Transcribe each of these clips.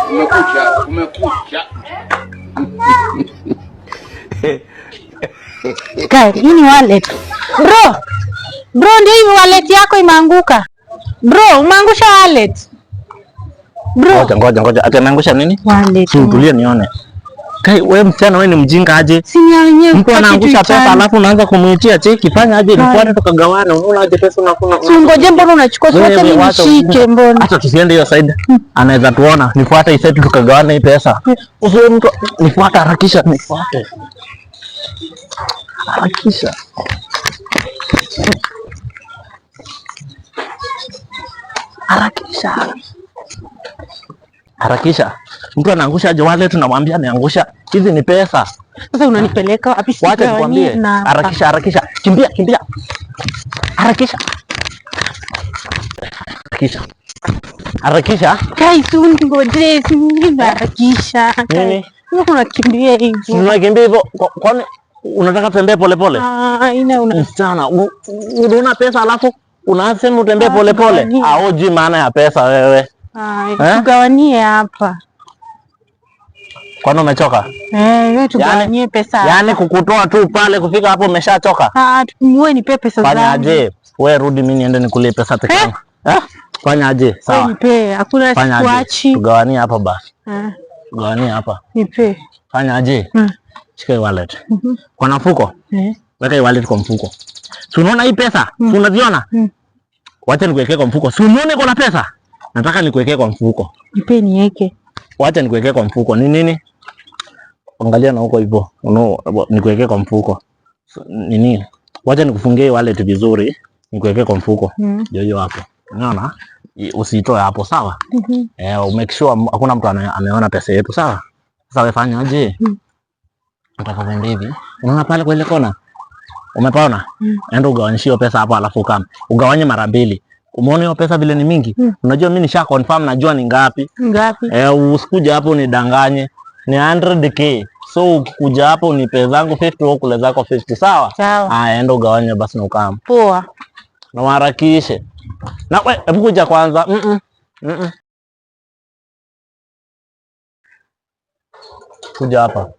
Kumekucha, kumekucha. Kai, hii ni wallet. Bro, bro ndio hii wallet yako imeanguka. Bro, umeangusha wallet. Bro, Ngoja ngoja ngoja. Ati ameangusha nini? Wallet. Si utulie nione. Kai, wewe msichana wewe ni mjinga aje? Si ni ya wenyewe. Mtu kwa anaangusha kitu pesa itani. Alafu unaanza kumuitia cheki, fanya aje nifuate tukagawane. Unaona aje pesa unakuna. Si ungoje, mbona unachukua? Si Wewe, wacha mimi wacha nishike ujinga. mbona. Acha tusiende hiyo side. Anaweza tuona. Nifuate hii side tukagawane hii pesa. Usiwe mtu nifuate, harakisha, nifuate. Harakisha. Harakisha. Harakisha. Mtu anaangusha aje wallet tunamwambia ameangusha. Hizi ni pesa. Sasa unanipeleka wapi? Wacha Sigawanie nikwambie. na hapa. Harakisha, harakisha. Kimbia, kimbia. Harakisha. Harakisha. Harakisha. Kai, si ungoje, si mimi naharakisha. Kai, Nini? Mbona unakimbia hivyo? Unakimbia hivyo kwani unataka tembee polepole? Ah, ina una Msichana, unaona pesa alafu unasema utembee Ah, polepole. tugawanie. Ah, hujui maana ya pesa wewe. Ah, Eh? tugawanie hapa. Kwani umechoka? Eh, wewe tugawanie pesa. Yaani kukutoa tu pale kufika hapo umeshachoka. Ah, wewe nipe pesa Fanya zangu. aje? Wewe rudi, mimi niende nikulie pesa peke yangu. Eh? Fanya aje? Wewe Sawa. nipe, hakuna Fanya aje? sikuachi. Tugawanie hapa basi. Ah, Tugawanie hapa. nipe. Fanya aje? Mm. Shika hii wallet. Kwa mfuko? Eh. Weka hii wallet kwa mfuko. Si unaona hii pesa? Si unaziona? Mm. Wacha nikuwekee kwa mfuko. Si unaona iko na pesa? Nataka nikuwekee kwa mfuko. Nipe niweke. Wacha nikuwekee kwa mfuko. Ni nini? Angalia na huko hivyo. Nikuwekee kwa mfuko. So, nini? Wacha nikufungie hii wallet vizuri, nikuwekee kwa mfuko. Ndio hiyo hapo. Unaona? Usiitoe hapo, sawa? Mhm. Eh, make sure hakuna mtu ameona pesa yetu, sawa? Sasa wewe fanya aje? Nataka uende hivi. Unaona pale kwa ile kona? Umepaona? Enda ugawanyishie hiyo pesa hapo alafu kama ugawanye mara mbili. Umeona hiyo pesa vile ni mingi? Unajua mimi nisha confirm najua ni ngapi. Ngapi? Eh, usikuja hapo unidanganye. Ni 100K. So ukikuja hapo unipe zangu 50 wewe kule zako 50, sawa? Sawa. Ah, enda ugawanye basi na ukam. Poa. Na uharakishe. Na we, hebu kuja kwanza. Kuja hapa.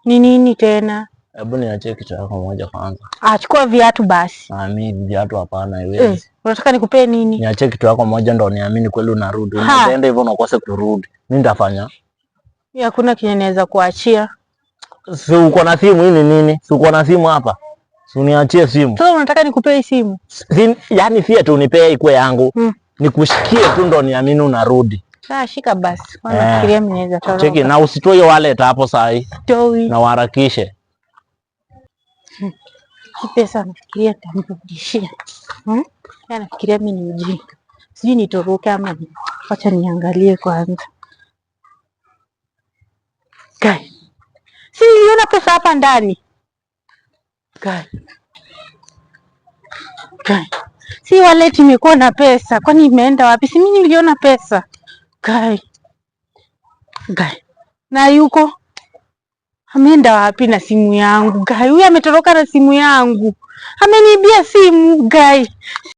Ni nini tena? Hebu niachie kichwa yako moja kwanza. Ah, chukua viatu basi. Ah, mimi viatu hapana, haiwezi. Eh, unataka nikupee nini? Niachie kitu yako moja ndo niamini kweli unarudi. Ha. Unaenda hivyo na ukose kurudi. Mimi nitafanya. Mimi hakuna kenye naweza kuachia. Si uko na simu hii ni nini? Si uko na simu hapa? Si uniachie simu. Sasa unataka nikupee hii simu? Si, yani si ati unipee ikue yangu. Nikushikie tu ndo niamini unarudi. Sasa shika basi. Kwa Eh. nafikiria mimi naweza toroka. Cheki na usitoe hiyo wallet hapo saa hii Toi. na uharakishe. Hii pesa nafikiria nitamrudishia. Yeye anafikiria mimi ni mjinga. Sijui nitoroke ama ni. Wacha niangalie kwanza. Kai. Si niliona pesa hapa ndani. Kai. Kai. Si wallet imekuwa na pesa. Kwani imeenda wapi? Si mimi niliona pesa. Kai. Kai. Na yuko ameenda wapi na simu yangu? Kai, huyu ametoroka na simu yangu. Ameniibia simu, Kai.